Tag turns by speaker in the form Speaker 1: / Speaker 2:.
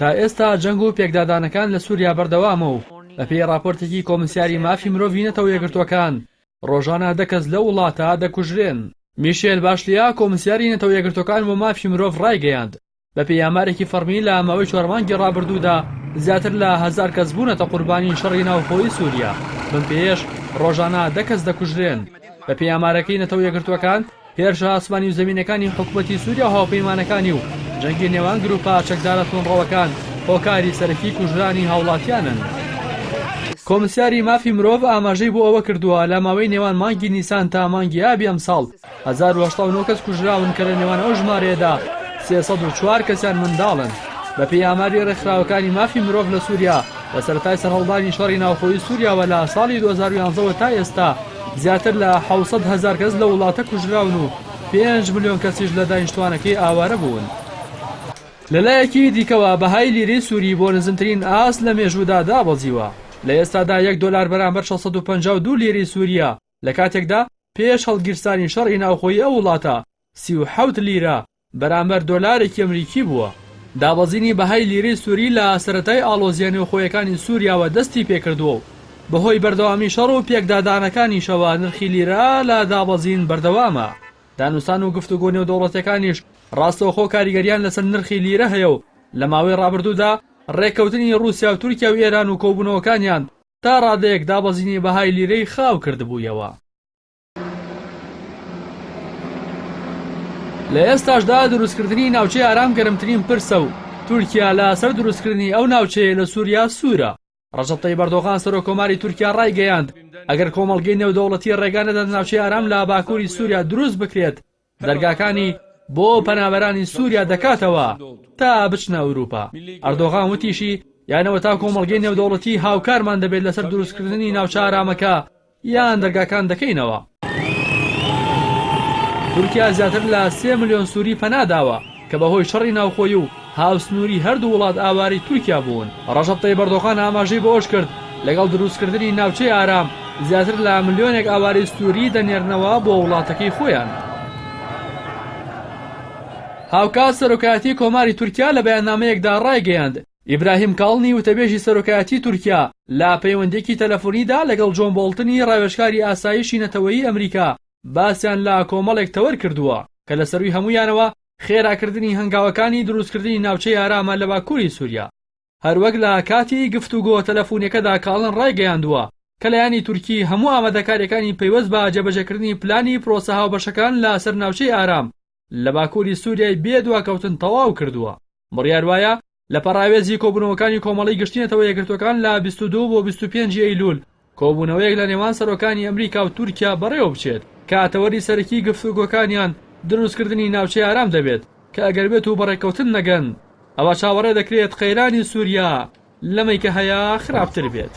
Speaker 1: تا ئێستا جەنگ و پێکدادانەکان لە سووریا بەردەوامە و بەپێی ڕاپۆرتێکی کۆمیسیاری مافی مرۆڤی نەتەوە یەکگرتووەکان، ڕۆژانە دە کەس لەو وڵاتە دەکوژرێن. میشێل باشلیا، کۆمیسیاری نەتەوە یەکگرتووەکان بۆ مافی مرۆڤ ڕایگەیاند، بەپێی ئامارێکی فەڕمی لە ماوەی چوار مانگی ڕابردوودا زیاتر لە هەزار کەس بوونەتە قوربانی شەڕی ناوخۆیی سووریا، بەم پێیەش ڕۆژانە دە کەس دەکوژرێن. بەپێی ئامارەکەی نەتەوە یەکگرتووەکان، هێرشە ئاسمانی و زەمینەکانی حکومەتی سووریا و هاوپەیمانەکانی و جەنگی نێوان گرووپە چەکدارە توندڕەوەکان هۆکاری سەرەکی کوژرانی هاوڵاتیانن. کۆمسیاری مافی مرۆڤ ئاماژەی بۆ ئەوە کردووە، لە ماوەی نێوان مانگی نیسان تا مانگی ئابی ئەمساڵ 1089 کەس کوژراون کە لە نێوان ئەو ژمارەیەدا 304 کەسیان منداڵن. بەپێی ئاماری ڕێکخراوەکانی مافی مرۆڤ لە سووریا، لە سەرەتای سەرهەڵدانی شەڕی ناوخۆیی سووریاوە لە ساڵی 2011 وە تا ئێستا زیاتر لە 700 هەزار کەس لەو وڵاتە کوژراون و 5 ملیۆن کەسیش لە دانیشتوانەکەی ئاوارە بوون. لەلایەکی دیکەوە بەهای لیرەی سووری بۆ نزمترین ئاست لە مێژوودا دابەزیوە، لە ئێستادا یەک دۆلار بەرامبەر 652 لیرەی سوورییە، لە کاتێکدا پێش هەڵگیرسانی شەڕی ناوخۆیی ئەو وڵاتە 37 لیرە بەرامبەر دۆلارێکی ئەمریکی بووە. دابەزینی بەهای لیرەی سوری لە سەرەتای ئاڵۆزییە نێوخۆیەکانی سوریاوە دەستی پێکردووە و بەهۆی بەردەوامی شەڕ و پێکدادانەکانیشەوە نرخی لیرە لە دابەزین بەردەوامە. دانوستان و گفتوگۆ نێودەوڵەتیەکانیش ڕاستەوخۆ کاریگەریان لەسەر نرخی لیرە هەیە و لە ماوەی ڕابردوودا ڕێککەوتنی ڕوسیا و تورکیا و ئێران و کۆبوونەوەکانیان تا ڕادەیەک دابەزینی بەهای لیرەی خاو کردبوویەوە. لە ئێستاشدا دروستکردنی ناوچەی ئارام گەرمترین پرسە و تورکیا لە سەر دروستکردنی ئەو ناوچەیە لە سوریا سوورە. ڕەجەب تەیب ئەردۆغان سەرۆک کۆماری تورکیا ڕایگەیاند، ئەگەر کۆمەڵگەی نێودەوڵەتی ڕێگا نەدات ناوچەی ئارام لە باکووری سوریا دروست بکرێت، دەرگاکانی بۆ پەنابەرانی سوریا دەکاتەوە تا بچنە ئەوروپا. ئەردۆغان وتیشی، یان ئەوەتا کۆمەڵگەی نێودەوڵەتی هاوکارمان دەبێت لەسەر دروستکردنی ناوچە ئارامەکە یان دەرگاکان دەکەینەوە. تورکیا زیاتر لە سێ ملیۆن سوری پەنا داوە کە بەهۆی شەڕی ناوخۆی و هاوسنووری هەردوو وڵات ئاوارەی تورکیا بوون. ڕەجەب تەیب ئەردۆغان ئاماژەی بەوەشکرد، لەگەڵ دروستکردنی ناوچەی ئارام زیاتر لە ملیۆنێک ئاوارەی سوری دەنێرنەوە بۆ وڵاتەکەی خۆیان. هاوکات سەرۆکایەتی کۆماری تورکیا لە بەیاننامەیەکدا ڕایگەیاند، ئیبراهیم کاڵنی وتەبێژی سەرۆکایەتی تورکیا لە پەیوەندییەکی تەلەفۆنیدا لەگەڵ جۆن بۆڵتنی ڕاوێژکاری ئاسایشی نەتەوەیی ئەمریکا باسیان لە کۆمەڵێک تەوەر کردووە کە لە سەرووی هەموویانەوە خێراکردنی هەنگاوەکانی دروستکردنی ناوچەی ئارامە لە باکووری سووریا. هەروەک لە کاتی گفتوگۆ تەلەفونیەکەدا کاڵن ڕایگەیاندووە کە لایەنی تورکی هەموو ئامادەکارییەکانی پەیوەست بە جێبەجێکردنی پلانی پرۆسە هاوبەشەکان لە سەر ناوچەی ئارام لە باکووری سووریای بێ دواکەوتن تەواو کردووە. بڕیار وایە لە پەڕاوێزی کۆبوونەوەکانی کۆمەڵەی گشتی نەتەوە یەکگرتووەکان لە 22 بۆ 25 ئەیلوول کۆبوونەوەیەک لە نێوان سەرۆکانی ئەمریکا و تورکیا بەڕێوە بچێت کە تەوەری سەرەکی گفتوگۆکانیان دروستکردنی ناوچەی ئارام دەبێت کە ئەگەر بێت و بەڕێککەوتن نەگەن ئەوا چاوەڕێ دەکرێت قەیرانی سووریا لەمەی کە هەیە خراپتر بێت.